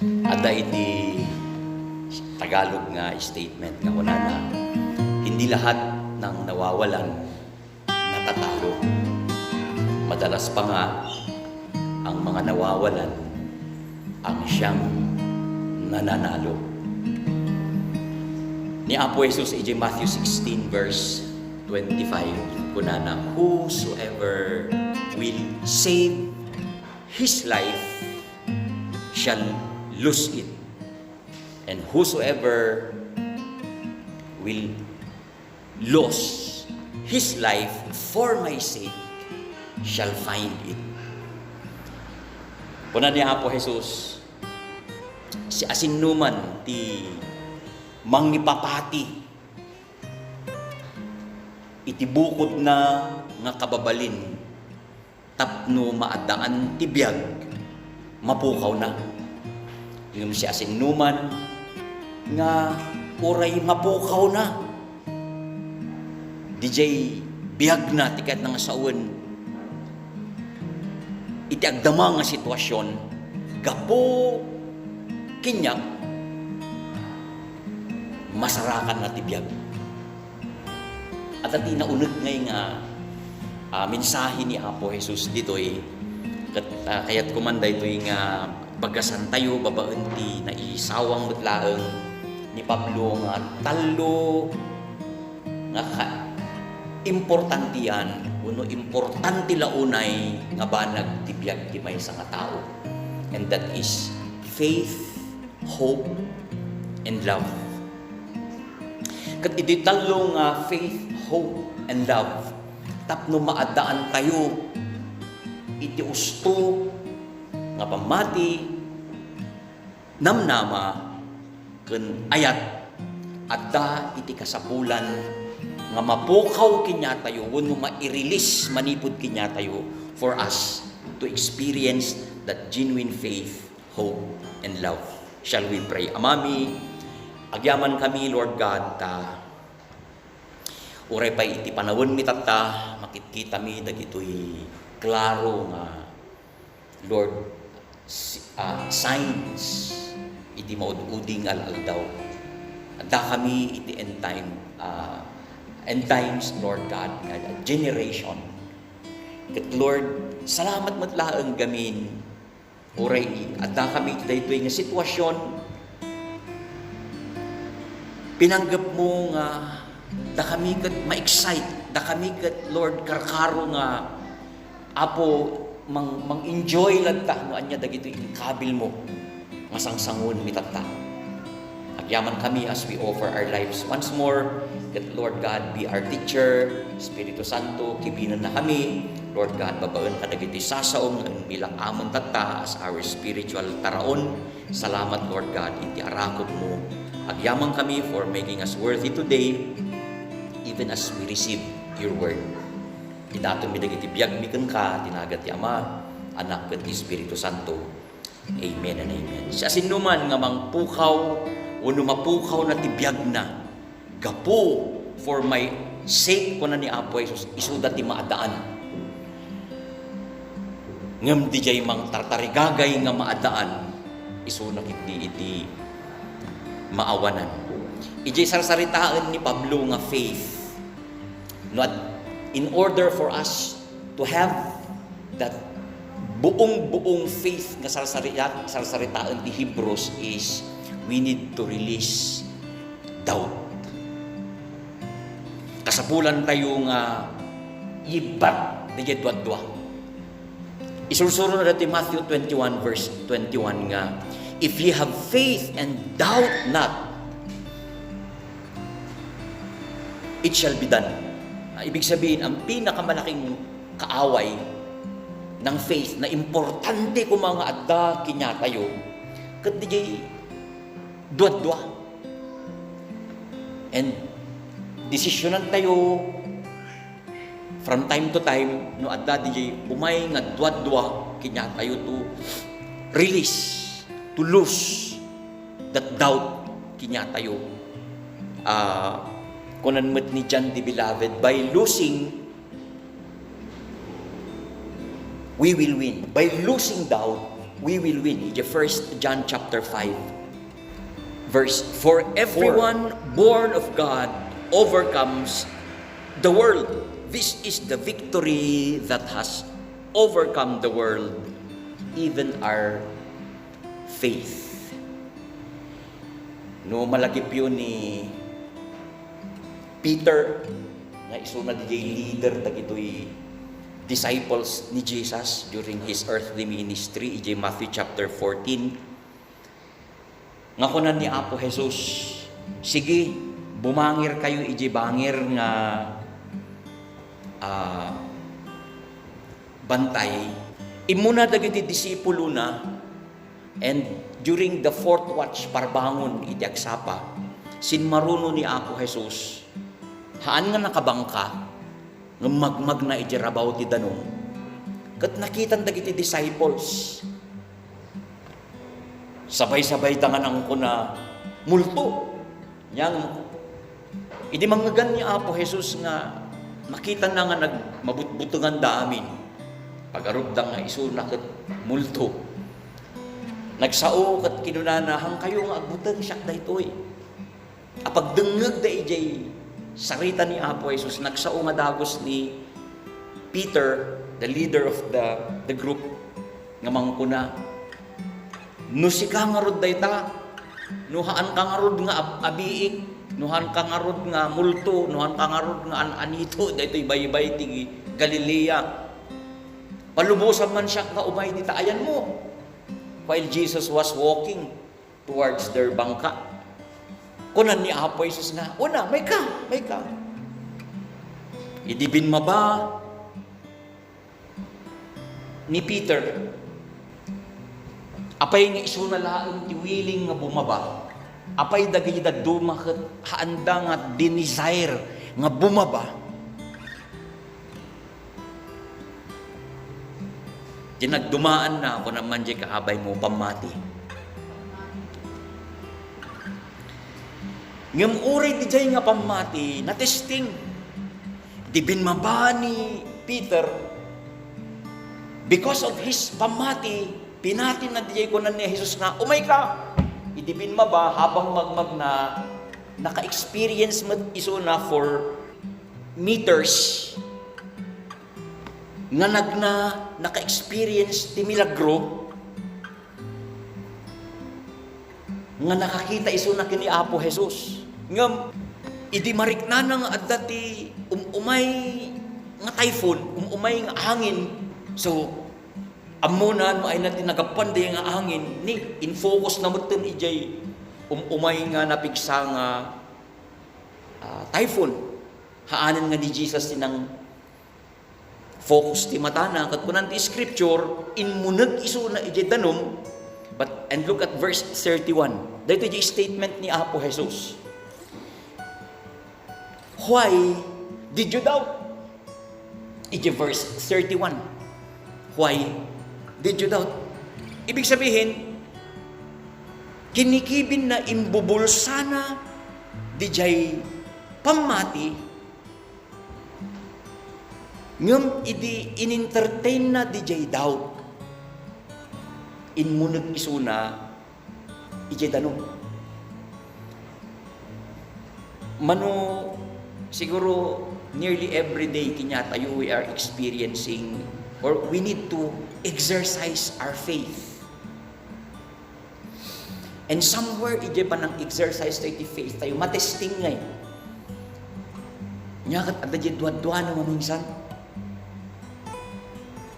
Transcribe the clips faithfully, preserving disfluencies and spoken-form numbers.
Adda iti Tagalog nga statement nga kunana, "Hindi lahat ng nawawalan natatalo. Madalas pa nga ang mga nawawalan ang siyang nananalo." Ni Apo Jesus iti Matthew sixteen verse twenty-five, kunana, "Whosoever will save his life shall lose it, and whosoever will lose his life for my sake shall find it." Kuna ni Apo Jesus, siasinoman ti mangipapati iti bukodna nga kababalin tapno maaddaan ti biag, mapukawna. Ngem siasinoman nga uray mapukawna, didiay biagna ti kayatna nga sawen, iti agdama nga sitwasyon, gapu kaniak, masarakanna ti biag. Adda ti nauneg ngay nga, ah, mensahe ni Apo Jesus ditoy. Ket, ah, kayat ko man daytoy nga bagasantayo babaen ti naisawang met laeng ni Pablo nga tallo nga ka-, importantean wenno importante la unay nga banag ti biag ti maysa nga tao. And that is faith, hope, and love. Ket iti tallo nga faith, hope, and love, tapno maaddaantayo iti usto nga pammati, namnama, ken ayat, adda iti kasapulan nga mapukaw kaniatayo wenno mairilis manipud kaniatayo for us to experience that genuine faith, hope, and love. Shall we pray? Amami, agyamankami, Lord God, ta uray pay iti panawenmi tatta, makitkitami dagitoy klaro nga, Lord, si-, ah, signs iti maud-udi nga al-aldaw. Addakami iti end time, ah, end times, Lord God, nga generation. Ket, Lord, salamat met laeng gamin uray addakami iti daytoy nga sitwasyon. Pinanggepmo nga dakami ket ma-excite, dakami ket, Lord, karkaro nga, Apo, mang-, mang-enjoy latta no ania dagitoy inkabilmo nga sangsanguenmi tatta. Agyamankami as we offer our lives once more, ket, Lord God, be our teacher. Espiritu Santo, kibinennakami, Lord God, babaen kadagiti sasao nga inbilak amon tatta as our spiritual taraon. Salamat, Lord God, iti arakepmo. Agyamankami for making us worthy today, even as we receive your word. Idatonmi dagiti biagmi kenka, ti nagan ti Ama, Anak, ken ti Espiritu Santo. Amen and amen. Siasinoman nga mangpukaw wenno mapukawna ti biagna gapu for my sake, kuna ni Apo Jesus, isuda ti maadaan. Ngem didiay mangtartarigagay nga maadaan, isuna ketdi iti maawanan. Idiay sarsaritaen ni Pablo nga faith, no, ad-, in order for us to have that buong-buong faith nga sarsarita-, sarsaritaen ti Hebrews is we need to release doubt. Kasapulantayo nga yibbat dagiti duadua. Isursuro na dati Matthew twenty-one verse twenty-one nga, "If ye have faith and doubt not, it shall be done." Ah, ibig sabihin, ang pinakamalaking kaaway ng faith na importante koma nga adda kaniatayo, ket didiay duadua. And desisyonan tayo from time to time, no adda didiay umay nga duadua kaniatayo to release, to lose that doubt kaniatayo. Ah, kunan met ni John the Beloved, by losing, we will win. By losing doubt, We will win. Iti First John chapter five, verse, "For everyone born of God overcomes the world. This is the victory that has overcome the world, even our faith." No malagipyo ni Peter, nga isuna diay leader dagitoy disciples ni Jesus during his earthly ministry, idiay Matthew chapter fourteen, nga kunan ni Apo Jesus, "Sige, bumangirkayo idiay bangir nga, ah, bantay." Immuna dagiti disipulona, and during the fourth watch, parbangon iti agsapa, sinmaruno ni Apo Jesus, haan nga nakabangka, ngem magmagna iti rabaw ti danum. Ket nakitan dagiti disciples. Sabay-sabayda nga nangkuna, "Multo!" Nya, idi mangngegan ni Apo Jesus nga makitana nga nagmabutbutenganda amin, pagarupda nga isuna ket multo. Nagsao ket kinunana, "Haankayo nga agbuteng, siak daytoy." Apagdengngegda idiay sarita ni Apo Jesus, nagsao nga dagus ni Peter, the leader of the, the group, nga mangkuna, "No sika ngarud dayta, no haanka ngarud nga ab-, abiik, no haanka ngarud nga multo, no haanka ngarud nga an-anito daytoy baybay ti Galilea, palubosam man siak nga umay dita ayanmo." While Jesus was walking towards their bangka, kunan ni Apo Jesus nga, "Una, mayka, mayka." Idi bimmaba ni Peter, apay nga isuna laeng ti willing nga bumaba? Apay dagiti dadduma ket haanda nga dinesire nga bumaba? Ti nagdumaanna, kunan man diay kaabaymo, pammati. Ngem uray diay nga pammati, natesting. Idi bimmaba ni Peter, because of his pammati, pinatina diay kunan ni Jesus nga, "Umayka!" Idi bimmaba, habang magmagna, naka-experience met isuna for meters nga nagna, naka-experience ti milagro nga nakakita isuna ken ni Apo Jesus. Ngem idi mariknana nga adda ti um-umay nga typhoon, um-umay nga angin, so, ammona no ayna ti naggapuan dayta nga angin, ni in-focus na metten idiay um-umay nga napigsa nga, ah, typhoon. Haanen nga ni Jesus ti nang focus ti matana, ket kunan ti scripture, immuneg isuna idiay danum. But, and look at verse thirty-one. Daytoy di statement ni Apo Jesus. "Why did you doubt?" Idiay verse thirty-one. "Why did you doubt?" Ibig sabihin, kinikibinna, imbubulsana didiay pammati, ngem idi in-entertainna didiay doubt, immuneg isuna idiay danum. Mano, siguro nearly every day kaniatayo we are experiencing, or we need to exercise our faith. And somewhere, idiay panang-exercise tayo ti faith tayo, matesting ngay. Nia ket adda diay duaduano nga minsan.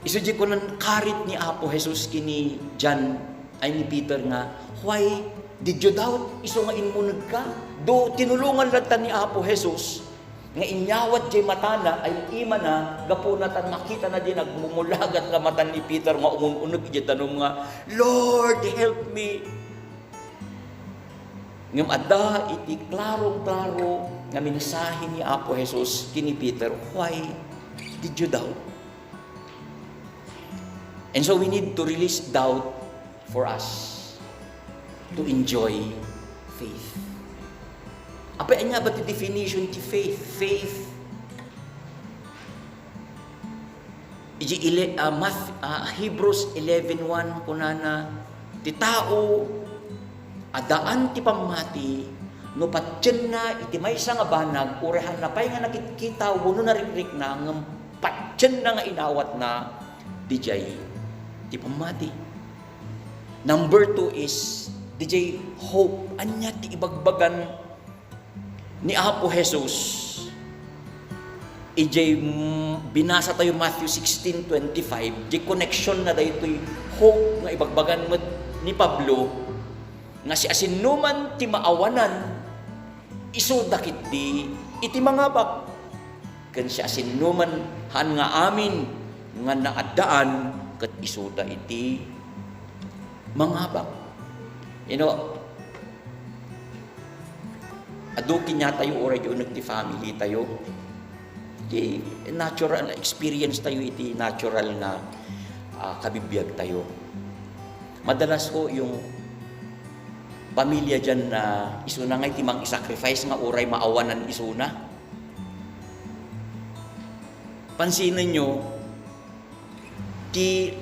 Isu diay kunan karit ni Apo Jesus ken ni John, ay, ni Peter nga, "Why did you doubt?" Isu nga immunegka. Do, tinulongan latta ni Apo Jesus nga inyawat diay matana, ay, imana, gapuna ta nakitana diay nagmumulagat nga matan ni Peter nga umun-uneg idiay danum nga, "Lord, help me." Ngem adda iti klaro-klaro nga mensahe ni Apo Jesus ken ni Peter, "Why did you doubt?" And so we need to release doubt for us to enjoy faith. Apay, ania ba ti definition ti faith? Faith, Di ile-, ah, Math-, ah, Hebrews eleven one, kunana, "Ti tao a daan ti pammati, no patienna iti maysa nga banag, uray haanna pay nga nakitkita wenno narikrikna, ngem patienna nga inawatna, didiay ti pammati." Number two is, didiay hope. Ania ti ibagbagan ni Apo Jesus, idiay, mm, binasa tayo Matthew sixteen twenty-five, di connection na daytoy hope nga ibagbagan met ni Pablo, nga siasinoman ti maawanan, isuda ketdi iti mangabak. Ken siasinoman haan nga amin nga naaddaan, ket isuda iti mangabak. You know, adu kaniatayo uray di uneg ti family tayo. Ti natural experience tayo iti natural nga, ah, kabibiag tayo. Madalas ho yung pamilya diyan na isuna nga iti mang-sacrifice nga uray maawanan isuna. Pansinen nyo, ti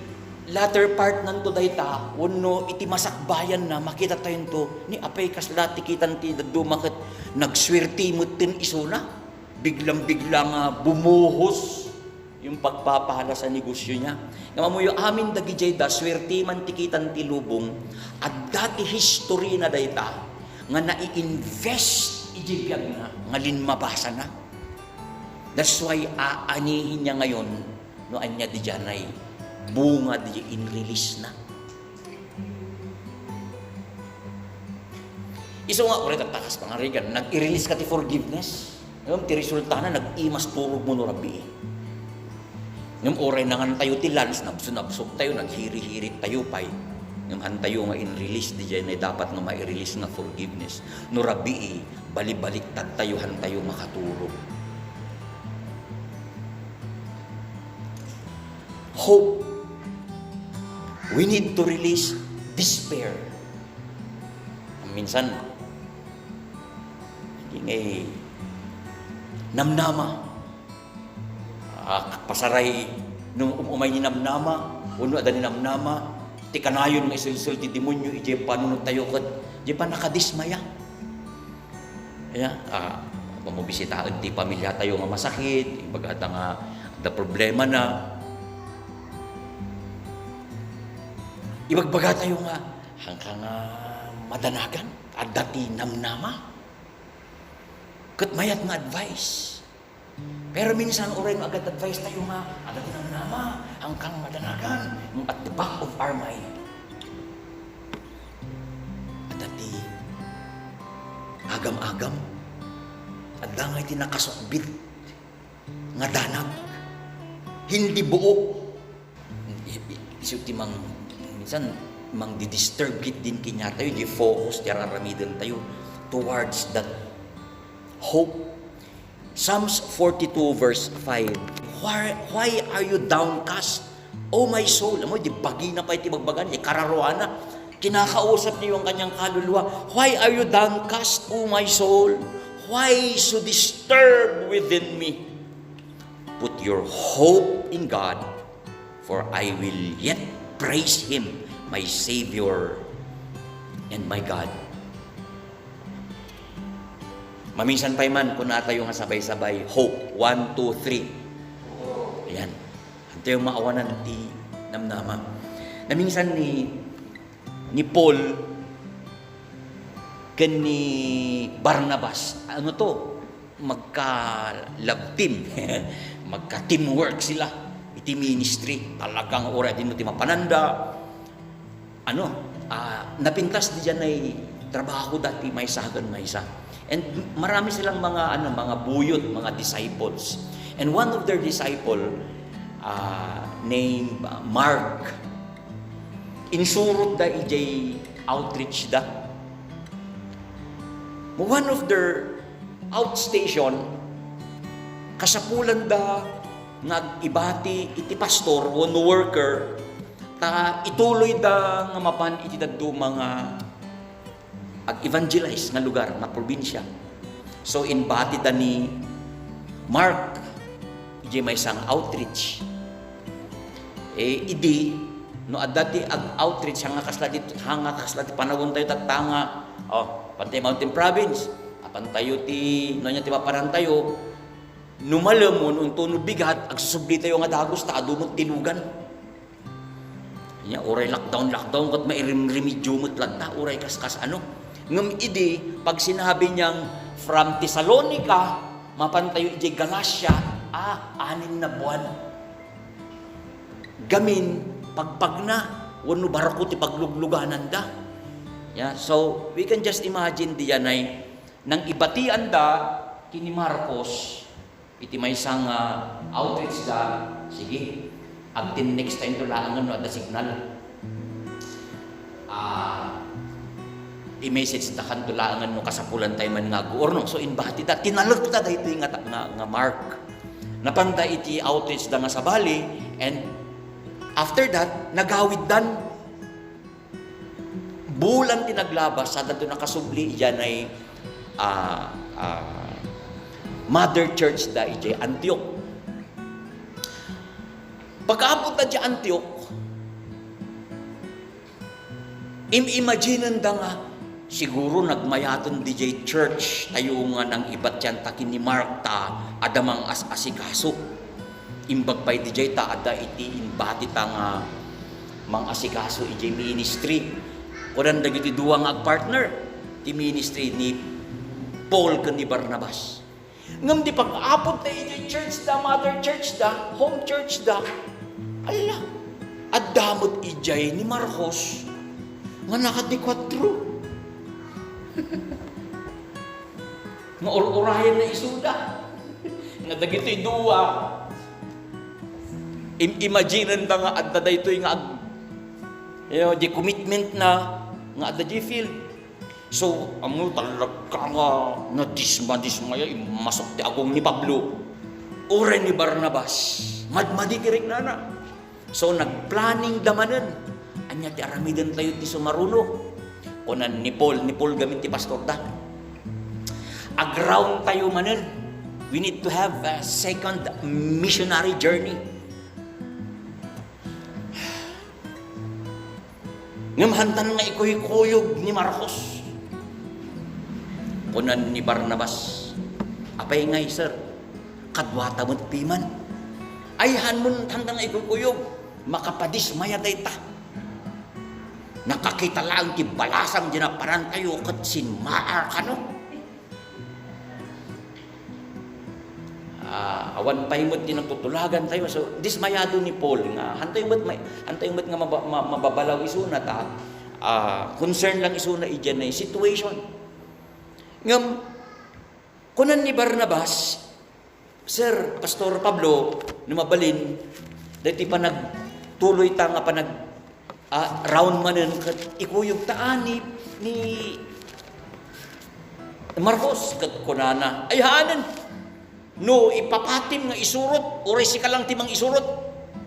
latter part nanto dayta, wenno iti masakbayan na, makita tayonto, ni apay kasla ti kitan ti dadduma ket nagsuerte metten isuna. Biglang-bigla nga bumuhos yung pagpapahalasan negosyo niya. Nga mamuyo amin dagidiay da, suerte man ti kitan ti lubong, adda ti history na dayta, nga nai-invest iti biagna, nga linmabasana. That's why aanihin niya ngayon no ania di janay bunga di in-release na. Isu nga, uray tattakas pangarigan, nag-i-release ka ti forgiveness. Ngem ti resultana, nag-imas turog mo no rabii. Ngem uray nangan tayo ti lunch, nabsunabsok tayo, naghiri-hirit tayo pay. Ngem han tayo nga in-release, di janay dapat nga mai-release nga forgiveness. No rabii, balibaliktad tayo, han tayo makaturog. Hope. We need to release despair. Minsan, ingay namnama. Ah, pasaray, no um-, umay ni namnama, wenno adda ni namnama, ti kanayon nga isulsol ti demonyo, idiay panunot tayo ket, di pa nakadismaya. Aya, ah, pamubisitaen ti pamilya tayo nga masakit, ibaga ta nga adda problema na. Ibagbaga tayo nga, "Haanka nga madanagan, adda ti namnama." Ket mayat nga advice. Pero minsan, uray nga agad-advice tayo nga, "Adda ti namnama, haanka nga madanagan," at the back of our mind, adda ti agam-agam. Adda nga iti nakasukbit nga danag. Hindi buo. I-, i-, isu ti mang-, minsan, mangdi-disturb ketdin kaniatayo, di focus ti ar-aramiden tayo towards that hope. Psalms forty-two verse five, "Why, why are you downcast, O my soul?" Ammom, di bagina pay ti bagbaga, di kararuana. Kinakausap niya yung kanyang kaluluwa. "Why are you downcast, O my soul? Why so disturbed within me? Put your hope in God, for I will yet praise Him, my Savior and my God." Maminsan pay man, kuna tayo nga sabay-sabay, hope. One, two, three. Ayan. Antayo maawanan ti namnama. Naminsan ni, ni Paul ken ni Barnabas, ano to? Magka-love team. Magka-teamwork sila iti ministry. Talagang uray dinno ti mapananda. Ano, ah, napintas di janay trabaho dati maysa ken maysa. And marami silang mga, ano, mga buyot, mga disciples. And one of their disciple, ah, named, ah, Mark. Insurot da ijay outreach da. One of their outstation, kasapulan da nga ag-ibati iti pastor wenno worker, ta ituloy da nga mapan iti dadduma nga ag-evangelize nga lugar, nga probinsya. So, inbati da ni Mark ijay maysa nga outreach. Eh, idi, no adda ti ag-outreach, haan nga kasla dit-, haan nga kasla ti panawentayo tatta nga, oh, apantayo Mountain Province, apantayo ti, no ania ti mapanantayo, no malem wenno no bigat, agsusublitayo nga dagus ta adu met ti lugan. Ania, uray lockdown, lockdown, ket mairimrimedyo met latta, uray kaskas ano. Ngem idi, pag sinabi niyang from Tesalonica, mapantayo idiay Galacia, ah, anim na buwan. Gamin, pagpagna, wenno barko ti pagluglugananda. Yeah, so, we can just imagine diyanay, nang ibatianda ken ni Marcos, iti maysa nga outreach da, sige, agtinnextayo laengen no adda signal. Ah, i-message da kanto laengen no kasapulantayo man nga aguurnong. So, inbatida, tinalekta daytoy nga, nga, nga Mark. Napanda iti outreach da nga sabali, and after that, nagawiddan. Bulan ti naglabas, sadanto nakasubli idiay, ah, ah, mother church da idiay Antioch. Pagkaabot da idiay Antioch, im-imaginenda nga, siguro nagmayaten didiay church tayo nga nang-ibatianta ken ni Mark ta adda mangas-asikaso. Imbag pay didiay ta adda iti inbatita nga mangasikaso idiay ministry. Kunan dagiti dua nga agpartner ti ministry ni Paul ken ni Barnabas. Ngem di pag-apod ta idiay church da, mother church da, home church da, ala, adda met idiay ni Marcos nga naka-D kuatro. Nga ur-urayen na isuda. Nga dagitoy dua, im-, imagine da nga adda daytoy nga ag-, you know, di commitment na nga adda di field. So, ammo talaga nga nadisma-dismaya, immasok ti agong ni Pablo. Uray ni Barnabas, madmadi ti riknana. So, nagplanning da manen. Ania ti aramiden tayo ti sumaruno? Kunan ni Paul, ni Paul gamin ti pastor da. Aground tayo manen. We need to have a second missionary journey. Ngem hantan nga ikuykuyog ni Marcos. Kunan ni Barnabas, "Apay ngay, sir? Kaduata met piman. Ay, haan mo hantan nga ikuykuyog. Makapadismaya dayta. Nakakita laeng ti balasang di naparantayo ket sinmaar kano." Ah, awan pay met ti natutulagan tayo. So, dismayado ni Paul nga, hantayo met may, hantayo met nga maba-, ma-, mababalaw isuna ta, ah, concern lang isuna idiay situation. Ngem, kunan ni Barnabas, "Sir, Pastor Pablo, no mabalin, daytoy panagtuloy ta nga panag-, ah, round manen ket ikuyog ta ni, ni Marcos," ket kunana, "Ay, haanen. No ipapatim nga isurot, uray sika lang ti mangisurot."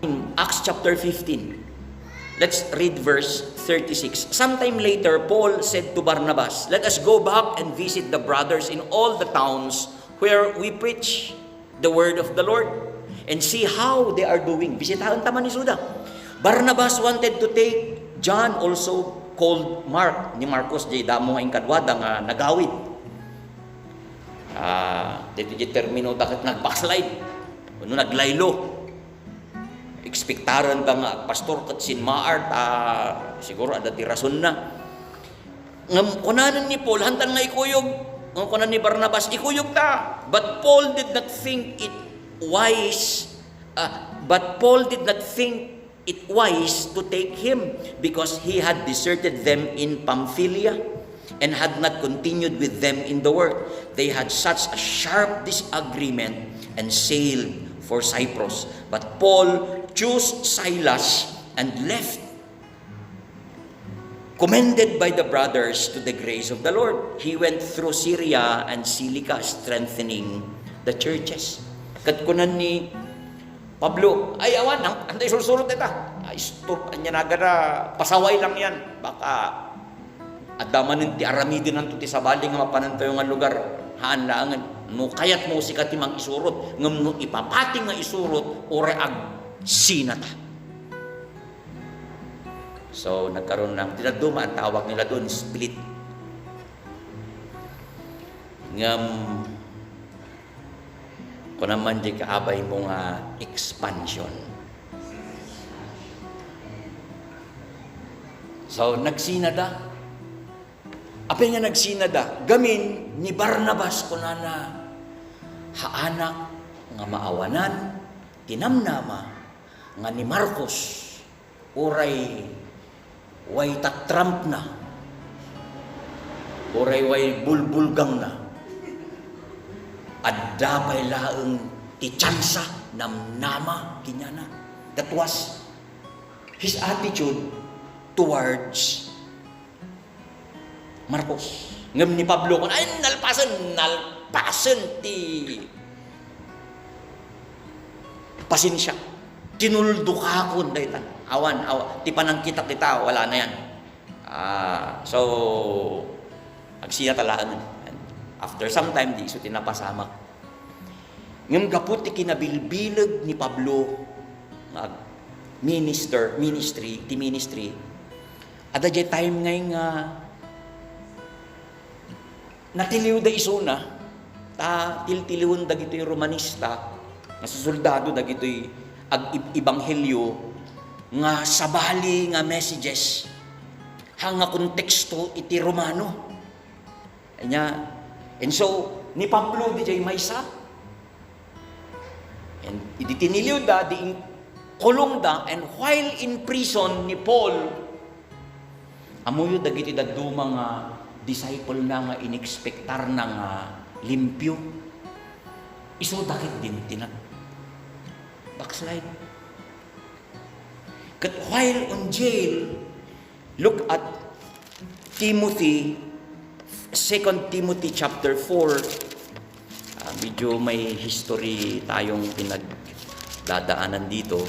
In Acts chapter fifteen, let's read verse thirty-six. Sometime later, Paul said to Barnabas, "Let us go back and visit the brothers in all the towns where we preach the word of the Lord and see how they are doing." Bisitaen ta man isuda. Barnabas wanted to take John, also called Mark, ni Marcos, di damo nga inkadwada nga nagawid. Ah, dito di termino da ket nag-backslide. Wenno naglaylo. Ekspektaren da nga agpastor ket sinmaar ta siguro adda ti rasonna. Ngem kunanen ni Paul, "Hantan nga ikuyog." Ngem kunan ni Barnabas, "Ikuyog ta." But Paul did not think it wise, ah, but Paul did not think it wise to take him because he had deserted them in Pamphylia and had not continued with them in the work. They had such a sharp disagreement and sailed for Cyprus. But Paul chose Silas and left, commended by the brothers to the grace of the Lord. He went through Syria and Cilicia, strengthening the churches. Ket kunan ni Pablo, "Ay, awan, ang, anday sursurot ita. Ay, stop, anya nagada, pasaway lang yan. Baka adda manen ti aramiden anto ti sabali nga mapanantayo nga lugar. Haan laengen. No kayat mo, sika ti mangisurot. Ngem no ipapati nga isurot, uray agsina ta." So, nagkaroon ng, ti dadduma, ang tawag nila doon, split. Ngem, kuna man di kaabay mo nga expansion. So, nagsinada. Apay nga nagsinada? Gamin ni Barnabas kunana, "Haanak nga maawanan ti namnama nga ni Marcos, uray way tatrampna, uray way bulbulgangna, adda pay laeng ti tsansa namnama," kaniana. That was his attitude towards Marcos. Ngem ni Pablo, kun, ay, nalpasen, nalpasen ti pasensia. Tinuldokakon dayta. Awan, aw-, ti panangkitak ita, wala na yan. Ah, so, agsina talaen. After some time, di isu ti napasamak. Ngem gapu ti kinabilbileg ni Pablo nga ag-, minister, ministry, ti ministry, adda jay time ngay nga natiliwda isuna, ta tiltiliwen dagitoy Romanista nga susoldado dagitoy ag-, ib-, ebanghelio nga sabali nga messages, haan nga konteksto iti Romano. Ania, and so, ni Pablo dijay maysa, and idi tiniliwda, di inkulongda, and while in prison ni Paul, ammoyo dagiti dadduma nga disciple na nga inexpectarna nga limpio. Isu dakit din ti nag-, backslide. Ket while on jail, look at Timothy, Second Timothy chapter four. Ah, medyo may history tayong pinagdadaanan dito.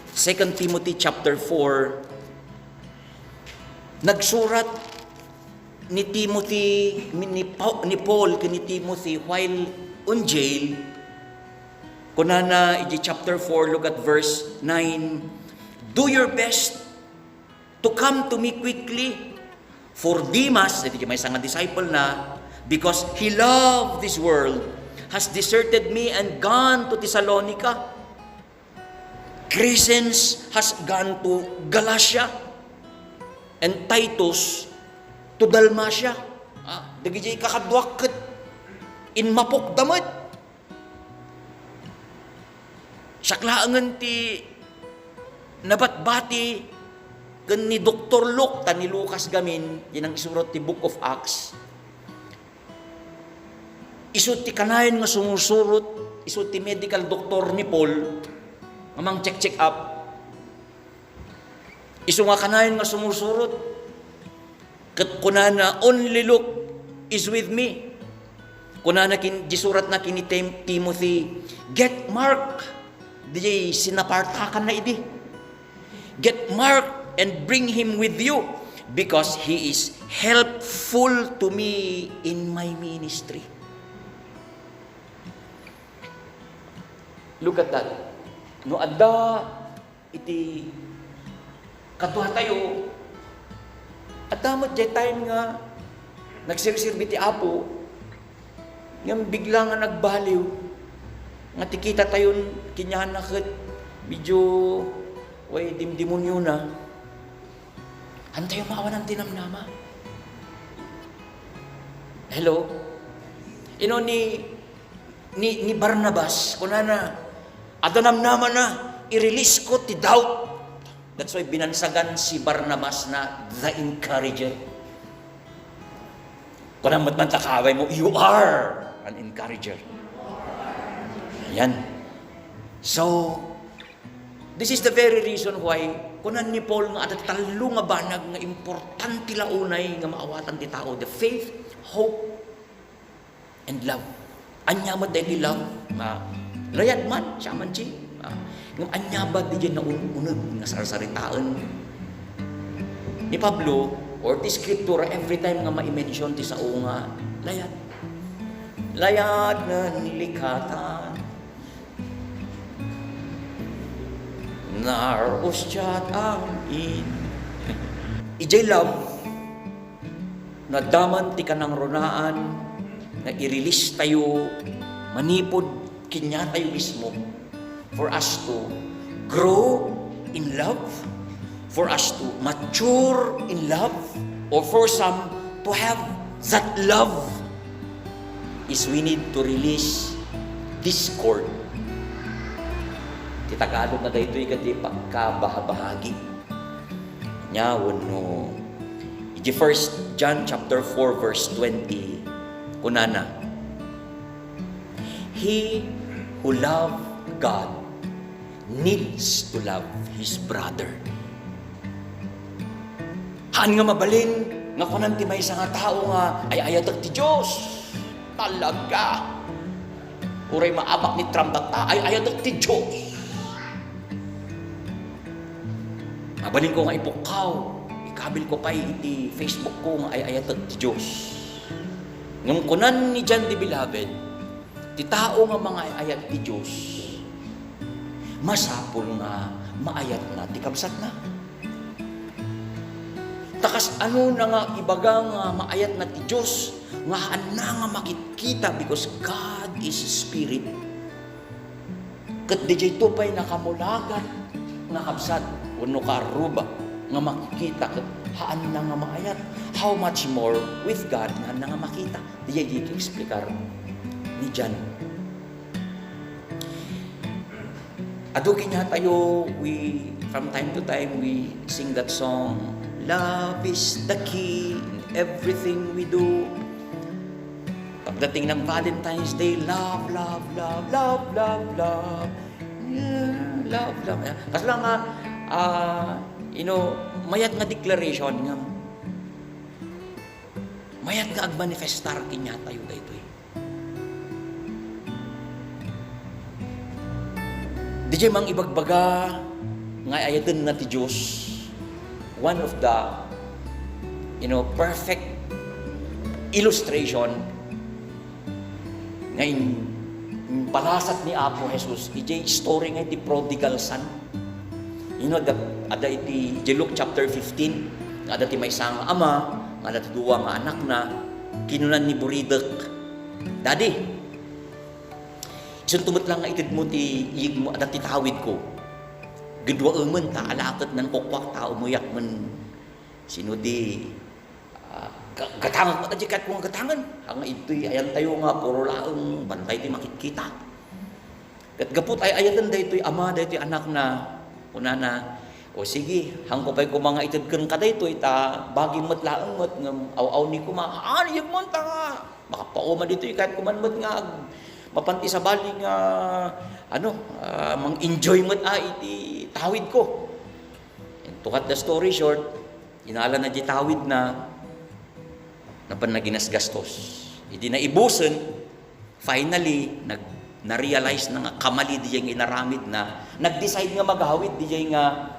Second Timothy chapter four, nagsurat ni Timothy, ni, ni Pau-, ni Paul ken ni Timothy while on jail. Kunana iti chapter four, look at verse nine, "Do your best to come to me quickly, for Demas," iti maysa nga disciple na, "because he loved this world, has deserted me and gone to Thessalonica. Crescens has gone to Galatia, and Titus to Dalmatia." Ah, dagiti kakaduak ket inmapokda met. Siak laengen ti nabatbati ken ni Doktor Luke, ta ni Lucas gamin, di nangisurat ti Book of Acts. Isu ti kanayon nga sumusurot, isu ti medical doctor ni Paul nga mang-check-check up. Isu nga kanayon nga sumusurot, ket kunana, "Only Luke is with me." Kunana kin-, di suratna ken ni Tim-, Timothy, "Get Mark." Diay sinapartakanna idi. "Get Mark and bring him with you, because he is helpful to me in my ministry." Look at that. No adda iti kaduatayo, adda met jay time nga nagserserbi ti Apo, ngem bigla nga nagbaliw nga ti kitatayon kaniana ket medyo way dimdemoniona. Haantayo maawanan ti namnama. Hello? Ino ni, ni, ni Barnabas, kunana, adda namnamana, i-release ko ti doubt. That's why binansagan si Barnabas na the encourager. Kuna met man ta kaaway mo, "You are an encourager." Ayan. So, this is the very reason why kunan ni Paul nga adda tallo nga banag nga importante la unay nga maawatan ti tao, the faith, hope, and love. Ania met daytoy love? Ah, layad man, siya man di. Ah, ngem ania ba diay naun-uneg nga sarsaritaen ni Pablo or ti Skriptura every time nga ma-mention ti sao nga layad? Layad nga nilikatan. Nar ustiat amin. Idiay love, naddaman ti kanangrunaan nga i-release tayo manipud kaniatayo mismo for us to grow in love, for us to mature in love, or for some to have that love is we need to release discord. Ti Tagalog na daytoy ket ti pagkabahabahagi. Nya wenno, iti First John chapter four verse twenty, kunana, "He who love God needs to love his brother." Haan nga mabalin nga kunan ti maysa nga tao nga ay-ayatek ti Dios. Talaga. Uray maabak ni Trump ta ay-ayatek ti Dios. Mabalin ko nga ipukkaw, ikabil ko pay iti Facebook ko nga ay-ayatek ti Dios. Ngem kunan ni John the Beloved, ti tao nga mangay-ayat ti Dios, masapul nga maayatna ti kabsatna. Ta kas ano na nga ibaga nga maayatna ti Dios, nga haanna nga makitkita, because God is Spirit. Ket didiay to pay nakamulagat nga kabsat wenno kaarruba nga makikita ket haanna nga maayat. How much more with God nga haanna nga makita? Didiay dito explicar ni John. Adu kaniatayo, we, from time to time, we sing that song, "Love is the key in everything we do." Pagdating ng Valentine's Day, love, love, love, love, love, love. Yeah, love, love. Ayan. Kasla nga, ah, you know, mayat nga declaration nga, mayat nga agmanifestar kaniatayo daytoy. Didiay mangibagbaga nga ayatenna ti Dios, one of the, you know, perfect illustration nga in-, impalasat ni Apo Jesus, idiay story nga iti prodigal son. You know, that, ada iti, iti Luke chapter fifteen, nga ada ti maysa nga ama, nga ada ti dua nga anakna, kinunan ni buridek, "Daddy, isunto met lang nga itedmo ti iyegmo, ada ti tawidko. Gaduaemen ta alaket nan kukuak ta umuyak men sino ti, ah, ga-, gatangek met a di kayatko nga gatangen. Haan nga idtoy ayantayo nga puro laeng bantay ti makitkita." Ket gapu ta ay-ayaten daytoy ama, daytoy anakna, kunana, "O sige, haanko pay koma nga ited kenka daytoy, ta bagim met laeng met ngem aw-awni koma." "Haan, iyegmon ta nga makapauma ditoy, kayatko man met nga ag-, mapan ti sabali nga, ano, ah, mang-enjoy met a iti tawidko." And to cut the story short, inalana diay tawidna, napanna ginasgastos. Idi naibusen, finally, nag-, na-realize na nga kamali diay nga inaramidna, nag-decide nga maghawid diay nga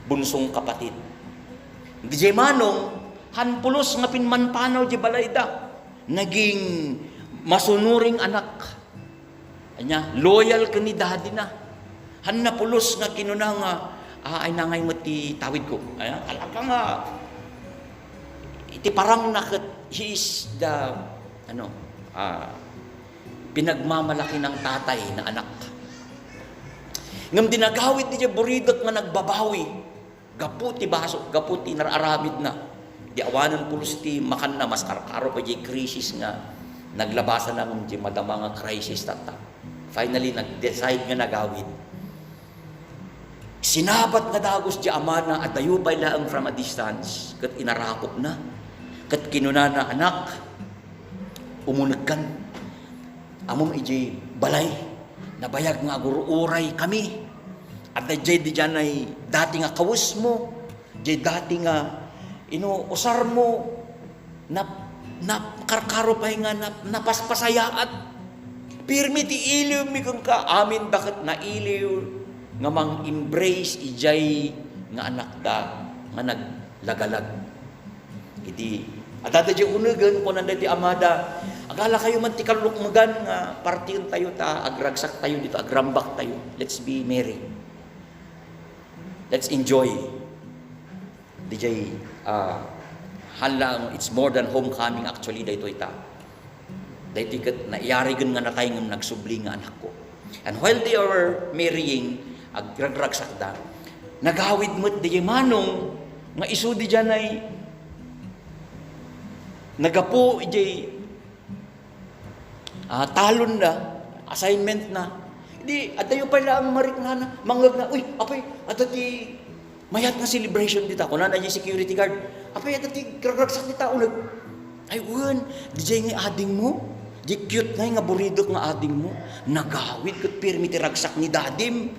bunsong kapatid. Diay manong, haan pulos nga pimmanpanaw diay balayda. Naging masunuring anak. Ania, loyal ken ni daddy na. Haanna pulos nga kinuna nga, "Ah, ay, nangay met ti tawidko." Ania, talaga nga, iti parangna ket he is the, ano, ah, pinagmamalaki ng tatay na anak. Ngem di nagawid diay buridek nga nagbabawi. Gapu ti baso, gapu ti nar-aramidna. Di awanen pulos ti makanna, mas karkaro pay diay krisis nga naglabasanna ngem diay madama nga krisis tatta. Finally, nag-decide nga nagawid. Sinabat nga dagus diay amana a dayo pay laeng from a distance, ket inarakopna. Ket kinunana, "Anak, umunegkan. Ammom idiay balay, nabayag nga agur-uray kami. Adda diay didiay dati nga kawesmo, diay dati nga, you know, usarmo, nap-, nap-, karkaro pay nga nap-, napaspasayaat. Pirmi ti iliwmi kenka." Amin da ket nailiw nga mang-embrace idiay nga anakda nga naglagalag. Idi adda diay unegen, kunana daytoy amada, "Agalakayo man ti kalukmegan nga partientayo ta agragsaktayo ditoy, agrambaktayo. Let's be merry." Let's enjoy. D J, ah, hala, it's more than homecoming actually, daytoy ta. Daytoy ket naiyarigen nga natay ngem nagsubli nga anakko. And while they are marrying, agragragsakda, nagawid met D J Manong nga isu D J ay nagapu idiay ah, talon na, assignment na. Di, adayo pay lang mariknana, mangngegna, "Uy, apay, adda ti mayat nga celebration dita," kunana diay security guard. "Apay, adda ti ragragsak dita, uneg." "Ay, wen, D J nga adingmo. Di cute nga, nga buridek nga adingmo. Nagawid ket pirmi ti ragsak ni dadim.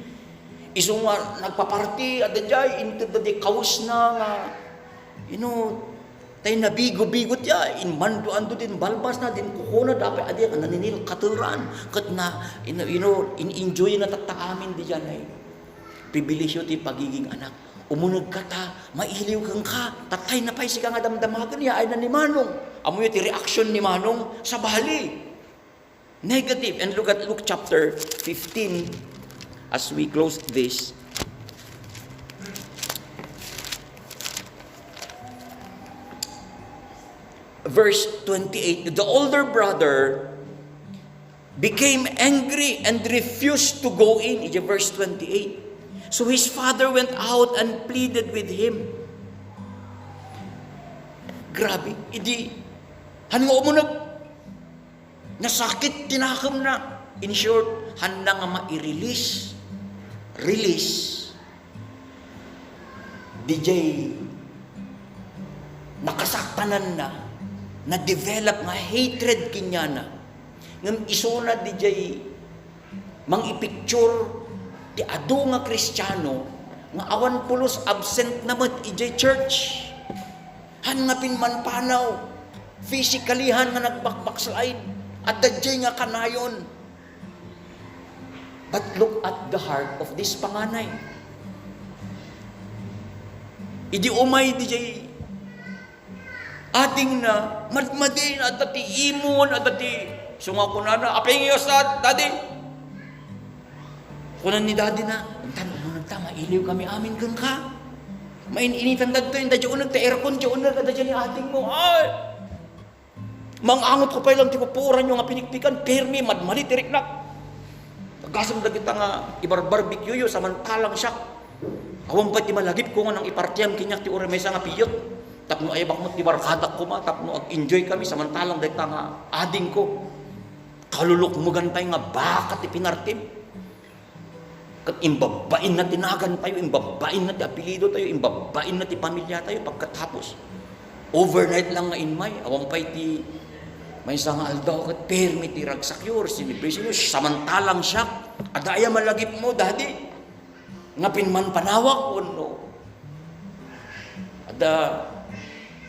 Isu nga nagpaparti, adda diay, inted da di kawesna nga, you know, tay nabigo-bigot ya, inmando-ando din balbasna, din kukona, dapat adi nga naninil kateran, ket na, you know, you know, in-enjoy na tatta amin di diay. Pribilehiyo ti pagiging anak. Umuneg ka ta, mailiw kenka, tatay na pay sika nga damdamagen ya ay na ni Manong. Ammoyo ti reaction ni Manong, sabali. Negative. And look at Luke chapter fifteen as we close this. Verse twenty-eight, the older brother became angry and refused to go in. Iti verse twenty-eight. So his father went out and pleaded with him. Grabe, idi, han nga umuneg, nasakit ti nakemna. In short, hanna nga mai-release. Release. D J, nakasaktananna, na-develop nga hatred kaniana. Ngem isuna D J, mangipicture ti adu nga Kristiano nga awan pulos, absent na met idiay church. Han nga pimmanpanaw, physically han nga nagbackslide, adda diay nga kanayon. But look at the heart of this panganay. Idi umay diay adingna, madmadin, adda ti imon, adda ti, isu nga kunana, "Apay nga isu, Daddy?" Kuna ni Daddy na, "Intan, umuneg ta, mailiw kami amin kenka. Main-initan dagtoy, inta diay uneg, ta aircon diay uneg, adda diay ni adingmo." Ay! Mang-angotko pay lang ti pupuoranyo nga pinikpikan, pirmi, madmali ti riknak. Agasem dagita nga ibarbarbecueyo, samantalang siak, awan pay ti malagipko nga nangipartian kaniak ti uray maysa nga piyek. Tapno aibak met ti barkadak koma, tapno ag-enjoy kami, samantalang dayta nga adingko. Kalulukmegan pay nga baka ti pinartim. Ket imbabain na ti nagantayo, imbabain na ti apelyidotayo, imbabain na ti pamiliatayo. Pagkatapos, overnight lang nga immay, awan pay ti maysa nga aldaw ket pirmi ti ragsakyo, celebrationyo. Samantalang siak, adda aya malagipmo, Daddy? Nga pimmanpanawak wenno adda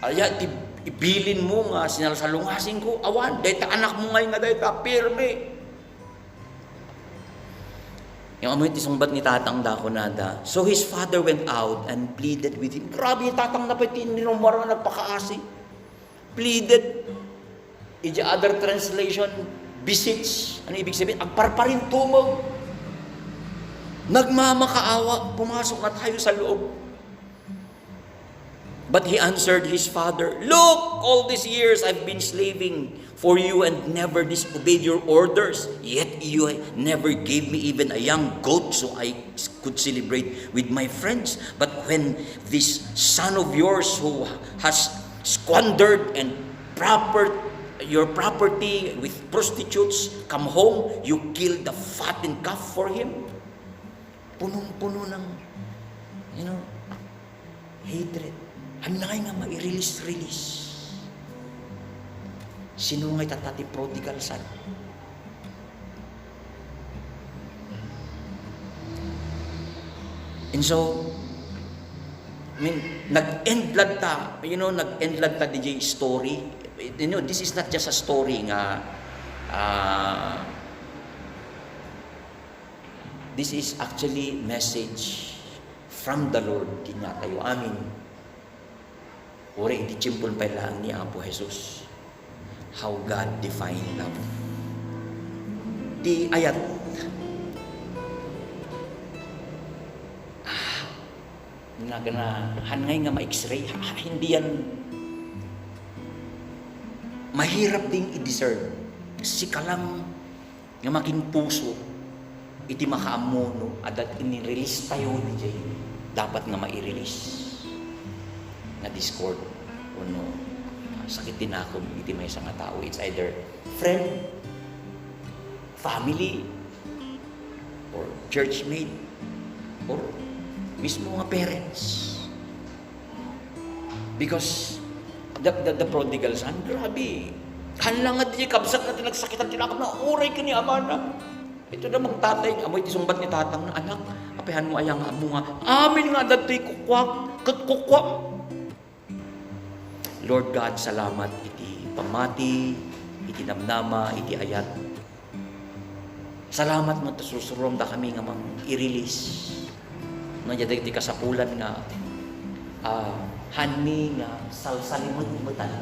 aya ti ibilinmo nga sinalsalungasingko? Awan, dayta anakmo ngay nga dayta, pirmi. Ngem ammoyo ti sungbat ni tatangda, kunada, "So his father went out and pleaded with him." Grabe, tatangna pay ti inrummuar nga nagpakaasi. Pleaded. Iti other translation, beseech. Ano ibig sabihin? Agparparintumeng. Nagmamakaawa, pumasok na tayo sa loob. But he answered his father, "Look, all these years I've been slaving for you and never disobeyed your orders. Yet you never gave me even a young goat so I could celebrate with my friends. But when this son of yours who has squandered and proper your property with prostitutes come home, you kill the fattened calf for him." Punong-puno ng, you know, hatred. Hanna nga mai-release-release. Sino nga itata ti prodigal son? And so, I mean, nag-end lad ta, you know, nag-end lad ta D J story. You know, this is not just a story nga, ah, this is actually message from the Lord kaniatayo amin. Uray iti tiempon pay laeng ni Apo Jesus. How God define love. Ti ayat. Ah, Nagana, han ngay nga ma-X-ray, ha, ha, hindi yan, mahirap ding i-discern. Sika lang nga maging puso iti makaammo no adda ini-release tayo, D J. Dapat nga mai-release nga discord wenno, ah, sakit ti nakom iti maysa nga tao. It's either friend, family, or churchmate, or mismo nga parents. Because the, the, the prodigal son, grabe. Han lang nga di kabsat na ti nagsakitan ti nakom na, uray ken ni amana. Ito namang tatay, amoy ti sungbat ni tatang na, "Anak, apay hanmo aya nga ammo nga amin nga adda ditoy kukuak, ket kukuak." Lord God, salamat iti pammati, iti namnama, iti ayat. Salamat nga ta sursurom dakami nga mang-i-release. No, dayta iti kasapulan nga, ah, hanmi nga salsalimetmetan.